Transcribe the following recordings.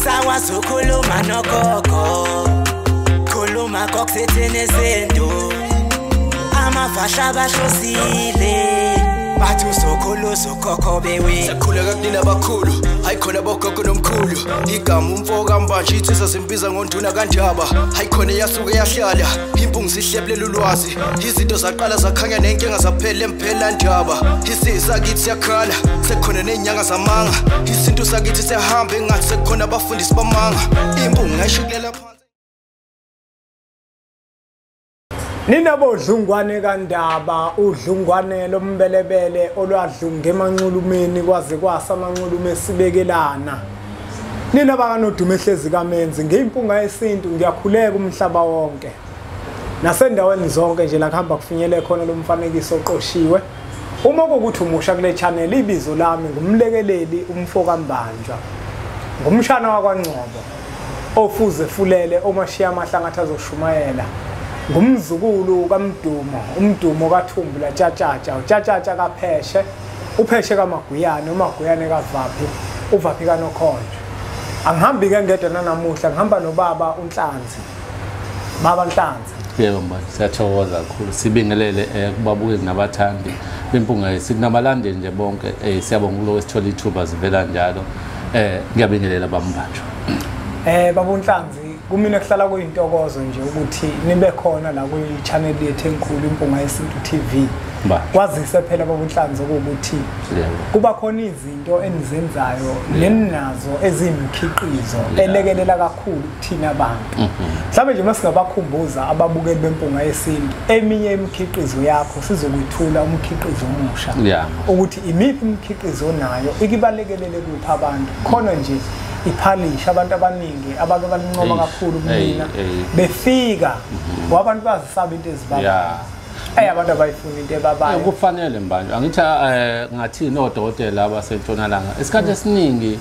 Sakwazi ukukhuluma nogogo, khuluma kokusithini izinto. Amafasha bahlosile, bathi usokhulu ukhokho bewe. Sakhuleka kunina abakhulu, hayi khona bogogo nomkhulu. Igama umfo kaMbanje insizwa zimbiza ngonduna kaNdaba. Hayi khona yasuke yahlala, impungu sihlebulela ulwazi. Izinto zaqala zakhanya nenkinga zaphela emphela ndaba. Isizwe sakithi siyakhala, sekukhona nezinyanga zamanga. Isintu sakithi siyahamba engathi sekukhona abafundisi bamanga. Impungu ngayishukulela phansi. Nina bodlungwane kaNdaba, udlungwane lombelebele olwadlunga emanxulumeni kwaze kwasa amanxulume esibekelana. Nina bakanodume ehlezi kaMenzi, ngeyimpunga yesintu ngiyakhuleka umhlaba wonke. Nasendaweni zonke nje la kuhamba kufinyele khona lo mfanekiso oqoshiwe. Uma kukuthi umusha kule channel, ibizo lami ngumlekeleli umfo kaMbanjwa. Ngumshana wakwaNgcobo ofuze fulele omashiya amahlangathi azoshumayela. Ngumzukulu kaMdumo, umdumo kaThumbu la Tshatshatsha, uTshatshatsha kaPheshe, uPheshe kaMaguyane, uMaguyane kaVaphi, uVaphi kaNokhonje. Angihambi ke ngedwa nanamuhla, ngihamba nobaba uNhlanzi. Baba Nhlanzi. Yebo mbani, siyathokoza kakhulu. Sibingelele kubabukeli nabathandi bempunga yesintu nabalandeli nje bonke. Siyabonga kuloko esithola ithuba zivela njalo. Ngiyabingelela bambanjwa. Baba uNhlanzi, kumina kuhlala kuyintokozo nje ukuthi nibe khona la kwi-channel yethu enkulu Impunga Yesintu TV. Kwazise phela baba uNhlanzi ukuthi kuba khona izinto enizenzayo neninazo eziyimikhiqizo elekelela kakhulu kuthina abantu. Mhlawumbe nje masingabakhumbuza ababukeli beMpunga Yesintu eminye imikhiqizo yakho sizokuyithula umkhiqizo omusha. Ukuthi imiphi imikhiqizo nayo ikibalekelele kuphi abantu. Khona nje iphalisha abantu abaningi abake balincoma kakhulu kumina befika ngoba abantu bazisaba into ezibabayo. Abantu abayifuni into ebabayo. Kufanele Mbanjwa, angithi ngathini odokotela abasentshonalanga isikhathi esiningi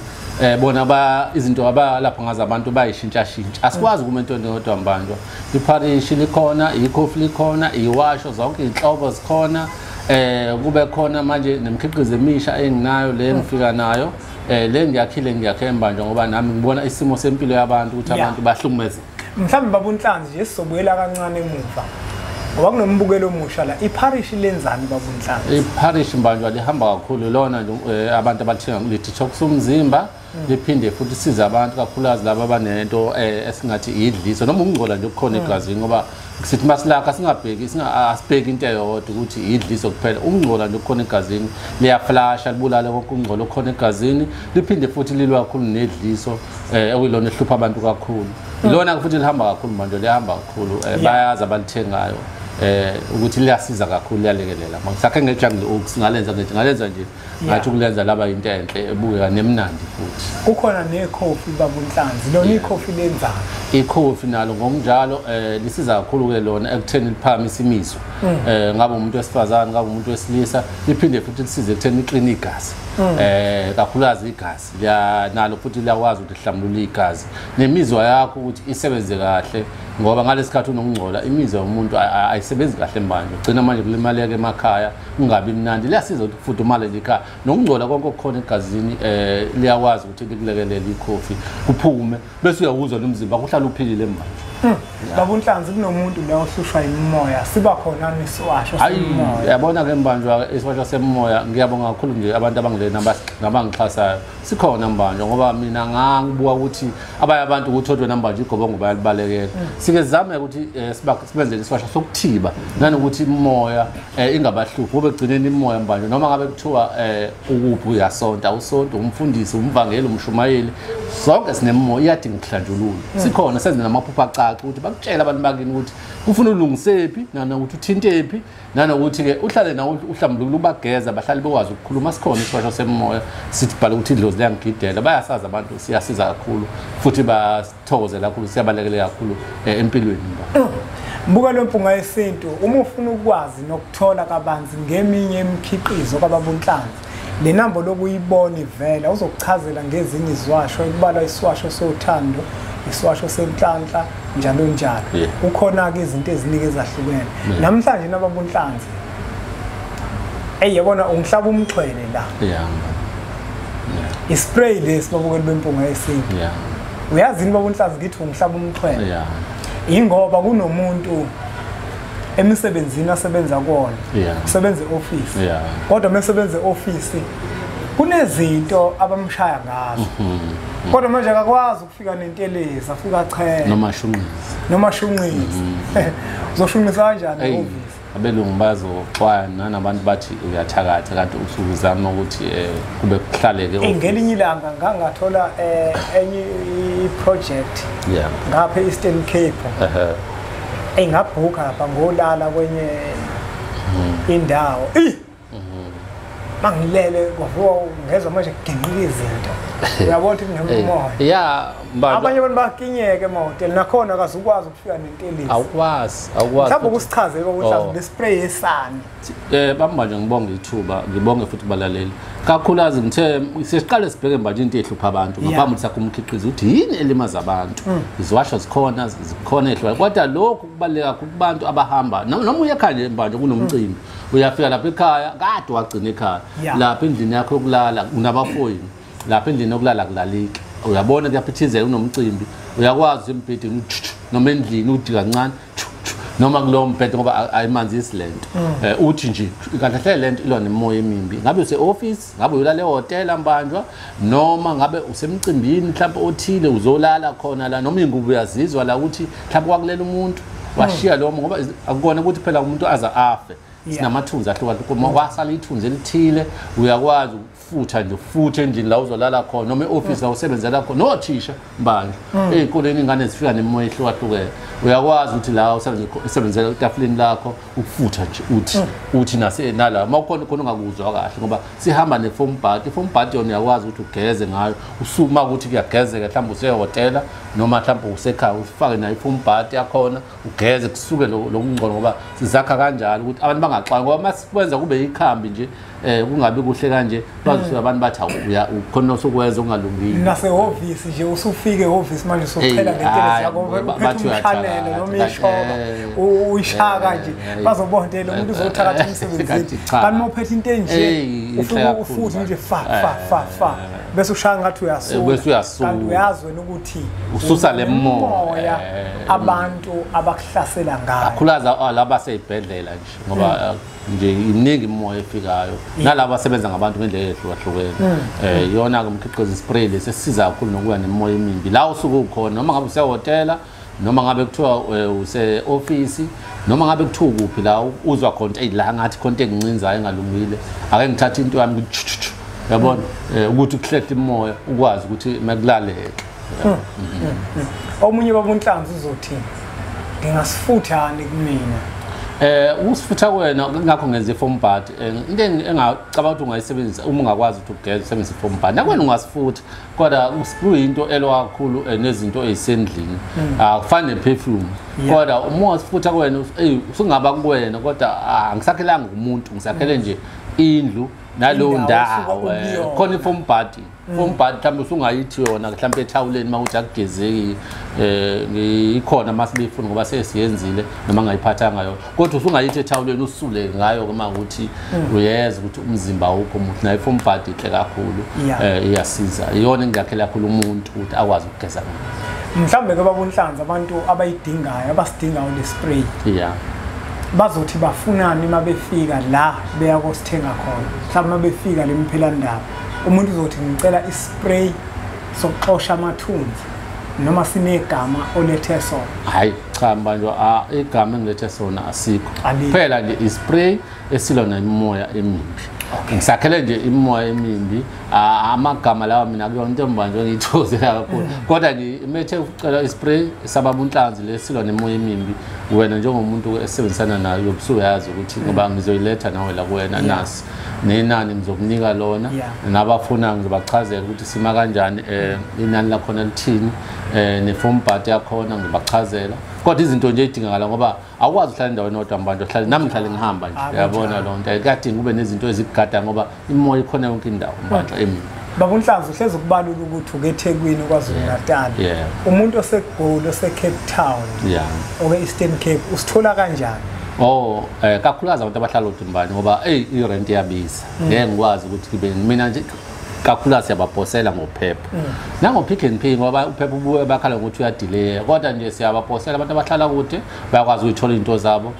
bona ba izinto abalapha ngazo abantu bayishintsha-shintsha. Asikwazi kuma into eyodwa Mbanjwa. Iphalishi likhona, ikhofi likhona, iwasho zonke inhlobo zikhona. Kube khona manje nemikhiqizo emisha enginayo le ngifika nayo. Le ngiyakhile ngiyakhe Mbanjwa ngoba nami ngibona isimo sempilo yabantu ukuthi abantu bahlukumezeka. Mhlawumbe baba uNhlanzi nje sizobuyela kancane emuva. Ngoba kunombukelo omusha la, ipharishi lenzani baba uNhlanzi? Ipharishi Mbanjwa lihamba kakhulu lona nje abantu abalithenga li-detox umzimba, liphinde futhi size abantu kakhulukazi laba abanento esingathi idliso noma ukungcola nje okukhona egazini, ngoba sithi masilakha singabheki asibheki into eyodwa ukuthi idliso kuphela. Ukungcola nje okukhona egazini liyaflasha libulale konke ukungcola okukhona egazini, liphinde futhi lilwa kakhulu nedliso okuyilona ehlupha abantu kakhulu. Lona futhi lihamba kakhulu manje, lihamba kakhulu, bayazi abalithengayo ukuthi liyasiza kakhulu, liyalekelela. Sakhe nge-Jungle Oaks ngalenza ngalenza nje ngathi ukulenza laba into enhle ebukeka nemnandi futhi. Kukhona nekhofi baba uNhlanzi, lona ikhofi lenzani? Ikhofi nalo ngokunjalo lisiza kakhulu ke lona ekutheni liphakamise imizwa. Ngabe umuntu wesifazane, ngabe umuntu wesilisa, liphinde futhi lisize ekutheni liqine igazi. Kakhulukazi igazi nalo futhi liyakwazi ukuthi lihlambulule igazi nemizwa yakho ukuthi isebenze kahle, ngoba ngalesikhathi unokungcola imizwa yomuntu ayisebenzi kahle manje. Ugcina manje kulimaleka emakhaya kungabi mnandi. Liyasiza ukuthi kufudumale nje ekhaya nokungcola konke okukhona egazini, liyakwazi ukuthi likulekelele ikhofi kuphume bese uyawuzwa nomzimba kuhlala uphilile manje. Baba uNhlanzi, kunomuntu la ohlushwa imimoya, siba khona nesiwasho semoya. Yabona ke Mbanjwa, isiwasho semoya ngiyabonga kakhulu nje abantu abangilena nabangixhasayo. Sikhona Mbanjwa ngoba mina ngangibuka ukuthi abanye abantu ukuthi odwa namanje igobongo bayalibalekela. Sike sizame ukuthi sibenzele isiwasho sokuthiba nanokuthi imimoya ingabahluphi, ngoba egcineni imimoya Mbanjwa noma ngabe kuthiwa ukuphi uyasonta, usonto, umfundisi, umvangeli, umshumayeli, sonke sinemimoya iyadinga ukuhlanjululwa. Sikhona senze namaphupho acaca ukuthi bakutshela abantu bakini ukuthi ufuna ulungisephi nanokuthi uthintephi nanokuthi ke uhlale nawe uhlambulukile ubageza bahlale bekwazi ukukhuluma. Sikhona isiwasho semoya sithi bhala ukuthi idlozi liyangigidela, bayasazi abantu, siyasiza kakhulu futhi basithokozela kakhulu, siyabalekelela kakhulu empilweni. Mbuka lwempunga yesintu, uma ufuna ukwazi nokuthola kabanzi ngeminye imikhiqizo kababa uNhlanzi, le namba lokuyibona ivela uzokuchazela ngezinye iziwasho ekubalwa isiwasho sothando, isiwasho senhlanhla, njalo njalo. Kukhona-ke izinto eziningi ezahlukene. Namhlanje nababa uNhlanzi, yabona ungihlaba umxhwele la. Ispray lesi babukeli bempunga yesintu. Uyazini baba uNhlanzi ngithi ungihlaba umxhwele. Ingoba kunomuntu emisebenzini asebenza kuona, usebenza e-office. Kodwa mesebenza e-office kunezinto abamshaya ngazo. Kodwa manje akakwazi ukufika nentelezi, afika achele. Noma shunqiza. Uzoshunqisa kanjani e-office? Abelungu bazoxwaya nanabantu bathi uyathakatha kanti usuzama ukuthi kube kuhlaleke. Ngelinye ilanga ngangathola enye i-project ngapha e-Eastern Cape. Engabhuka lapha ngolala kwenye indawo. Mangilele kwavuka ngezwe manje kuginqika izinto. Uyabona ukuthi kunemoya. Abanye abantu bakinyeke emahhotela nakhona akazukwazi ukufika nentelezi. Awukwazi. Mhlawumbe ukusichazele ukuthi le spray yesani. Bamba nje ngibonge ithuba, ngibonge futhi kubalaleli. Kakhulukazi ngithe sesiqale sibheke manje into ehlupha abantu ngaphambi ukuthi umkhiqizo uthi yini elimaza abantu. Iziwasho zikhona ehlukene. Kodwa lokhu kubaluleka kakhulu kubantu abahamba noma uya ekhaya nje manje kunomcimbi. Uyafika lapha ekhaya kade wagcina ekhaya. Lapha endlini yakho yokulala unabafoyini. Lapha endlini yokulala kulaliki. Uyabona kuyaphithizela unomcimbi. Uyakwazi embhedeni noma endlini uthi kancane noma kulowo mbhede ngoba ayimanzisi lento. Uthi nje kahle hle lento ilwa nemoya emimbi. Ngabe use office, ngabe uyolala ehhotela mbanjwa, noma ngabe usemcimbini mhlawumbe othile uzolala khona la, noma ingubo uyazizwa la ukuthi mhlawumbe kwakulela umuntu washiya lo ngoba akukona ukuthi phela umuntu aza afe. Sinamathunzi ahlukahlukene, kwasala ithunzi elithile uyakwazi ukufutha nje ufuthe endlini la uzolala khona noma e-office la usebenzela khona nothisha mbanje ey'koleni ingane zifika nemimoya ehlukahlukene. Uyakwazi ukuthi la usebenzela etafuleni lakho ukufutha nje uthi nala uma ukhona khona ungakuzwa kahle ngoba sihamba ne-foam bath. I-foam bath yona uyakwazi ukuthi ugeze ngayo usuma ukuthi kuyagezeka mhlawumbe usehhotela noma mhlawumbe usekhaya ufake nayo i-foam bath yakhona ugeze kusuke lo kungcono ngoba sizakha kanjalo ukuthi abantu bangaxwaya ngoba masikwenza kube ikhambi nje kungabi kuhle kanje bazosuka abantu bathi ukhona osokwenza okungalungile. Nasehhovisi nje usufike ehhovisi manje usochela ngentelezi yakho uphethe umshanelo noma ishoba uyishaka nje bazobondela umuntu uzothakatha emsebenzini. Kanti uma uphethe into enje ufike ufuthi nje fa fa fa fa bese ushaya ngathi uyasuka kanti uyazi wena ukuthi ususa le moya abantu abakuhlasela ngayo. Kakhulukazi laba seyibhedlela nje ngoba nje iningi imoya efikayo nalabo abasebenza ngabantu ngendlela ehlukahlukene. Iyona ke umkhiqizo spray lesisiza kakhulu nokuba nemoya emimbi la usuke ukhona noma ngabe usehhotela noma ngabe kuthiwa use-office noma ngabe kuthiwa kuphi la uzwa khona eyi la ngathi khona into engincinzayo engalungile ake ngithathe into yami uyabona ukuthi kuhlehle imoya ukwazi ukuthi makulaleke. Omunye baba uNhlanzi uzothi ngingasifuthani kumina? Usifutha kwena ngakho ngenza i-foam bath. Into engacabanga ukuthi ungayisebenzisa uma ungakwazi ukuthi ugeze usebenzise i-foam bath. Nakwena ungasifutha kodwa kuyinto elwa kakhulu nezinto ezisendlini. Akufani ne-perfume. Kodwa uma ungasifutha kwena usungaba kuwena kodwa angisakhelanga umuntu ngisakhele nje indlu nalowo ndawo. Khona i-foam bath. Foam bath mhlawumbe usungayithi yona mhlawumbe ethawuleni uma uthi akugezeki ikhona masibeyifuna ngoba sesiyenzile noma ngayiphathanga yona kodwa usungayithi ethawuleni usule ngayo uma ukuthi uyeza ukuthi umzimba awukho muhle. Nayo i-foam bath inhle kakhulu iyasiza. Iyona engiyakhela kakhulu umuntu ukuthi akwazi ukugeza ngayo. Mhlawumbe ke baba uNhlanzi abantu abayidingayo abasidingayo le spray bazothi bafunani uma befika la beya kosithenga khona. Mhlawumbe uma befika le mphelandaba umuntu uzothi ngicela ispray sokuxosha amathunzi noma sinegama olethe sona. Hayi cha manje igama engilethe sona asikho. Phela nje ispray esilwa nemimoya emimbi. Ngisakhele nje imimoya emimbi amagama lawa mina kuyona into manje ngiyithozela kakhulu. Kodwa nje imethe ucela ispray sababa uNhlanzi lesilwa nemimoya emimbi wena njengomuntu esebenzisana nayo ubusuyazi ukuthi ngoba ngizoyiletha nawe la kuwena nasi nenani ngizokunika lona nabafuna ngizobachazela ukuthi sima kanjani inani lakhona lithini ne-foam bath yakhona ngibachazela. Kodwa izinto nje idingakala ngoba awukwazi ukuhlala endaweni yodwa mbantu uhlale nami ngihlale ngihamba nje uyabona loo nto kuyadinga kube nezinto ezikugada ngoba imoya ikhona yonke indawo mbantu emini. Baba uNhlanzi uhlezi ukubalula ukuthi uke eThekwini KwaZulu-Natal. Umuntu oseGoli ose-Cape Town oke-Eastern Cape usithola kanjani? Oh, kakhulukazi abantu abahlala oDumbane ngoba i-rent iyabiza. Ngeke ngikwazi ukuthi ngibe mina nje Kakhulu siyabaposela ngophepha nango-Pick n Pay, ngoba uphepha ubuye bakhala ngokuthi uyadelaya, kodwa nje siyabaposela abantu abahlala kude bayakwazi ukuyithola iy'nto zabo.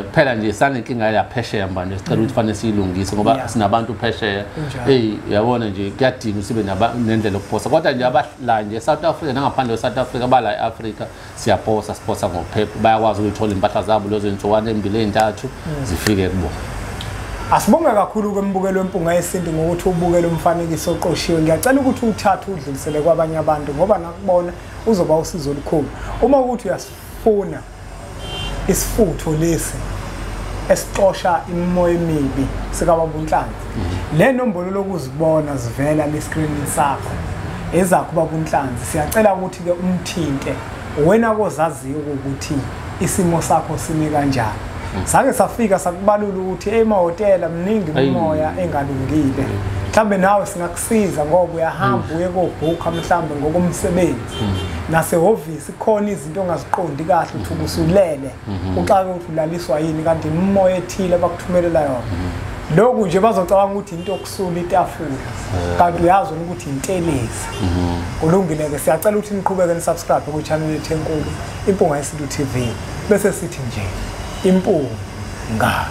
Kuphela nje sanenkinga yaphesheya manje, sicela ukuthi fanele siyilungise ngoba sinabantu phesheya. Hey, yabona nje kuyadinga sibe nendlela yokuposa, kodwa nje abala nje South Africa nangaphandle kwe-South Africa bala e-Afrika siyaposa, siposa ngophepha, bayakwazi ukuyithola impahla zabo lezo iy'nsukwana embili ey'ntathu zifike kubo. Asibonge kakhulu kwembukelo weMpunga Yesintu ngokuthi ubukele umfanekiso oqoshiwe. Ngiyacela ukuthi uwuthathe udlulisele kwabanye abantu ngoba nakubona uzoba usizo olukhulu. Uma ukuthi uyasifuna isifutho lesi esixosha imimoya emibi sikababa uNhlanzi, le nombolo lokuzibona zivela le screen sakho ezakho baba uNhlanzi, siyacela ukuthi ke umthinte wena kozaziyo ukuthi isimo sakho sime kanjani. Sake safika sakubalula ukuthi emahhotela mningi imimoya engalungile, mhlambe nawe singakusiza ngoba uyahamba uye kobhukha mhlambe ngokomsebenzi, nasehhovisi khona izinto ongaziqondi kahle, uthi usulele uxake ukuthi ulaliswa yini kanti imimoya ethile abakuthumelela yona. Lokhu nje bazocabanga ukuthi into yokusula itafula kanti uyazi ukuthi intelezi. Kulungile-ke, siyacela ukuthi niqhubeke nisubscribe kwi-channel yethu enkulu Impunga Yesintu TV, bese sithi nje Impunga.